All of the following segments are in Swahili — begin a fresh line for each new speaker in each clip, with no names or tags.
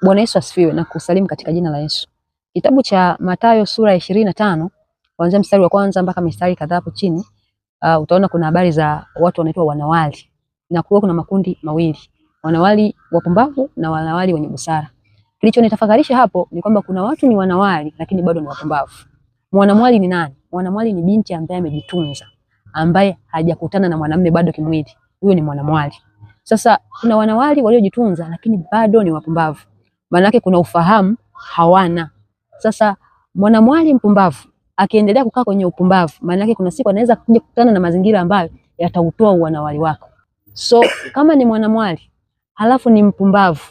Bwana Yesu asifiwe na kusalimu katika jina la Yesu. Kitabu cha Mathayo sura ya 25 kuanzia mstari wa kwanza mpaka mistari kadhaa hapo chini, utaona kuna habari za watu wanaitwa wanawali. Na kuwa kuna makundi mawili, wanawali wapumbavu na wanawali wenye busara. Kilichonitafakarisha hapo ni kwamba kuna watu ni wanawali lakini bado ni wapumbavu. Mwanamwali ni nani? Mwanamwali ni binti ambaye amejitunza, ambaye hajakutana na mwanamume bado kimwili. Huyo ni mwanamwali. Sasa kuna wanawali waliojitunza lakini bado ni wapumbavu. Maana yake kuna ufahamu hawana. Sasa mwanamwali mpumbavu akiendelea kukaa kwenye upumbavu, maana yake kuna siku anaweza kuja kukutana na mazingira ambayo yatautoa uwanawali wako. So kama ni mwanamwali halafu ni mpumbavu,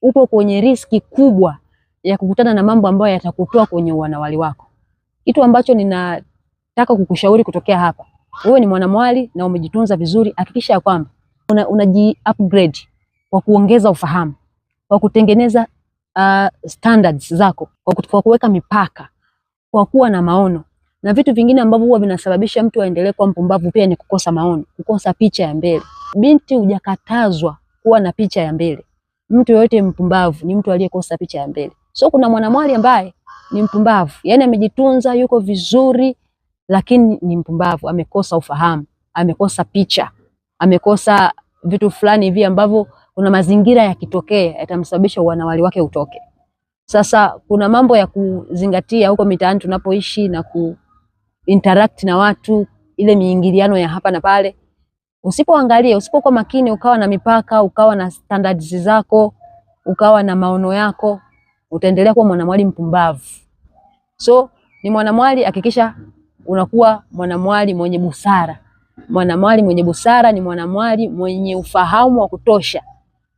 upo kwenye riski kubwa ya kukutana na mambo ambayo yatakutoa kwenye uwanawali wako. Kitu ambacho ninataka kukushauri kutokea hapa, wewe ni mwanamwali na umejitunza vizuri, hakikisha ya kwamba unaji upgrade kwa kuongeza ufahamu, kwa kutengeneza standards zako, kwa kuweka mipaka, kwa kuwa na maono na vitu vingine ambavyo huwa vinasababisha mtu aendelee kuwa mpumbavu pia ni kukosa maono, kukosa picha ya mbele. Binti, hujakatazwa kuwa na picha ya mbele. Mtu yoyote mpumbavu ni mtu aliyekosa picha ya mbele. So kuna mwanamwali ambaye ni mpumbavu, yani amejitunza, yuko vizuri, lakini ni mpumbavu, amekosa ufahamu, amekosa picha, amekosa vitu fulani hivi ambavyo kuna mazingira yakitokea yatamsababisha uwanawali wake utoke. Sasa kuna mambo ya kuzingatia huko mitaani tunapoishi na ku interact na watu, ile miingiliano ya hapa na pale. Usipoangalia, usipokuwa makini, ukawa na mipaka, ukawa na standards zako, ukawa na maono yako, utaendelea kuwa mwanamwali mpumbavu. So ni mwanamwali, hakikisha unakuwa mwanamwali mwenye busara. Mwanamwali mwenye busara ni mwanamwali mwenye ufahamu wa kutosha,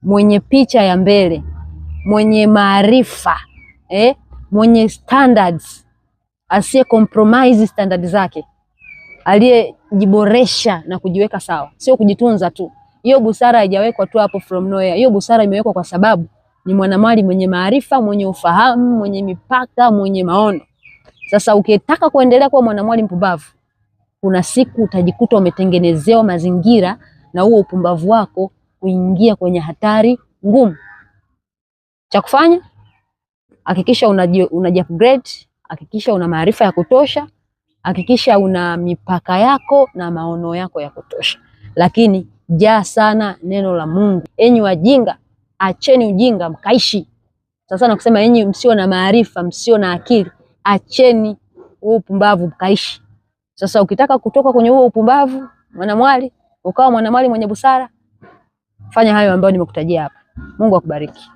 mwenye picha ya mbele, mwenye maarifa, mwenye standards, asiye compromise standards zake, aliyejiboresha na kujiweka sawa, sio kujitunza tu. Hiyo busara haijawekwa tu hapo from nowhere. Hiyo busara imewekwa kwa sababu ni mwanamwali mwenye maarifa, mwenye ufahamu, mwenye mipaka, mwenye maono. Sasa ukitaka kuendelea kuwa mwanamwali mpumbavu, kuna siku utajikuta umetengenezewa mazingira na huo upumbavu wako kuingia kwenye hatari ngumu. Cha kufanya, hakikisha unaji upgrade, hakikisha una maarifa ya kutosha, hakikisha una mipaka yako na maono yako ya kutosha. Lakini jaa sana neno la Mungu. Enyi wajinga, acheni ujinga mkaishi. Sasa nakusema enyi msio na maarifa, msio na akili, acheni huo upumbavu mkaishi. Sasa ukitaka kutoka kwenye huo upumbavu, mwanamwali, ukawa mwanamwali mwenye busara, fanya hayo ambayo nimekutajia hapa. Mungu akubariki.